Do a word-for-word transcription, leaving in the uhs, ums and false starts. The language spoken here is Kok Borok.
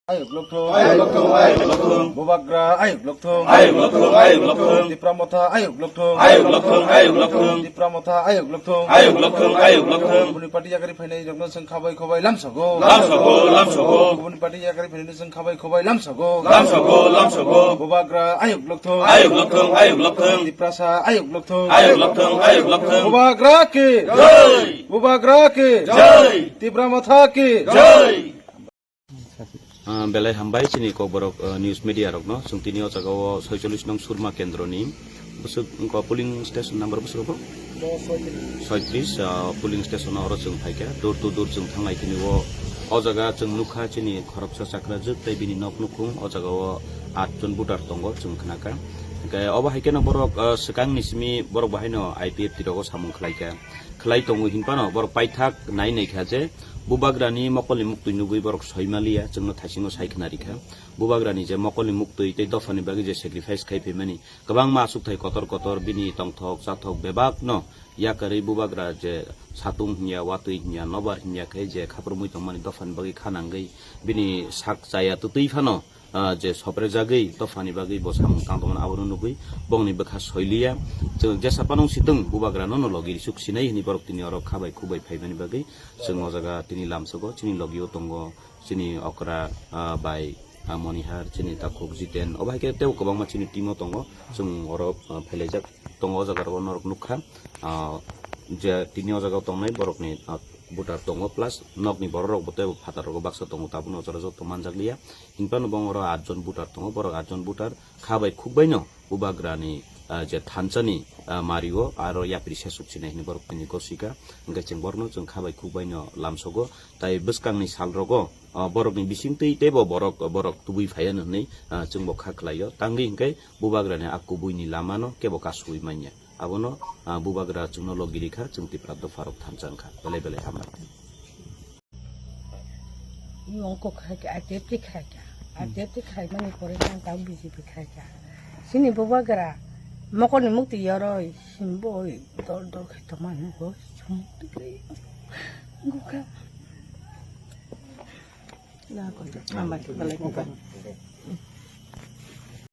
Ayuk lokthung. Ayuk lokthung, ayuk lokthung. Bubagra ayuk lokthung. Ayuk lokthung, ayuk lokthung. Tipra Motha ayuk lokthung. Ayuk lokthung, ayuk lokthung. Tipra Motha ayuk lokthung. Ayuk lokthung, ayuk lokthung. Kubuni party yakari phainai rokno chwng khabai khobai lamsogo. Lamsogo, lamsogo. Kubuni party yakari phainai chwng khabai khobai lamsogo. Lamsogo, lamsogo. Bubagra ayuk lokthung. Ayuk lokthung, ayuk lokthung. Tiprasa ayuk lokthung. Ayuk lokthung, ayuk lokthung. Bubagra ki. Jai. Bubagra ki. Jai. Tipra Motha ki. Jai. Ah, belai hambai chini Kokborok, ah, news media rokno. Chwng tini o jaga o soicholish nong Surma kendroni bwswk wngkha polling station number bwswk rok? Soicholish, ah, polling station o oro chwng phaikha, door to door chwng thanglai tini o. O jaga chwng nukha chini khoroksa chakrajwk tei bini nok nukhung o jaga o atjon voter tongo chwng khnakha. Hwnkhe obo hai kheno borok, ah, swkangni simi borok bahaino I P F T rogo samung khlaikha. Khlai tongo hinphano borok paithak nai naikha je Bubagrani mokolni muktwi nugwi borok soimaliya, chwngno thaisingo sai khna rikha. Bubagrani je mokolni muktwi tei dophani bagwi je sacrifice khai phaimani, kwbangma aswkthai kotor kotor bini tongthok chathok bebakno yakarwi Bubagra je satung hinya, watwi hinya, nobar hinya khe je khaprumwi tongmani dophani bagwi kha nangwi bini sak chaya twtwi phano ah, je soprejagwi dophani bagwi bo samung tang tongmani abono nugwi bongni bwkha soiliya. Chwng jesa panung sitwng Bubagrano no logi risuk sinai hwnwi borok tini oro kha bai khuk bai phaimani bagwi chwng o jaga tini lamsogo chini logio tongo chini okra, ah, bai, ah, Monihar chini takhuk Jiten obo hai khe tei kwbangma chini team o tongo chwng oro, ah, phailaijak tongo o jaga rogo norok nukha, ah, je tini o jaga tongnai borokni, ah, voter tongo plus nokni borok rok bo tei phatar rogo baksa tongo tabukno o jaga joto manjakliya. Hinphano bo oro atjon voter tongo, borok atjon voter kha bai khuk baino Bubagrani, ah, je thansani, ah, mario aro yapri sesuk sinai hinwi borok tini gosika. Hwnkhe chwng borokno chwng kha bai khuk baino lamsogo. Tai bwskangni salrogo, ah, borokni bisingtwi teibo borok, borok tubui phaiya hwnwi, ah, chwngbo kha khlaio. Tangwi hwnkhe Bubagrani a kubuini lamano kebo kasui manya. Abono, ah, Bubagra chwngno logi rikha, chwng Tipra dopharok thansa wngkha. Belai belai hambai. Yongko khaikha, I P F T khaikha. I P F T khaimani pore ang tang B J P khaikha. Chini Bubagra mokolni mukti yoroi, simboi dol dol khai tongma nugo, sumuk twi gukha. Na ko, hambai, belai gukha.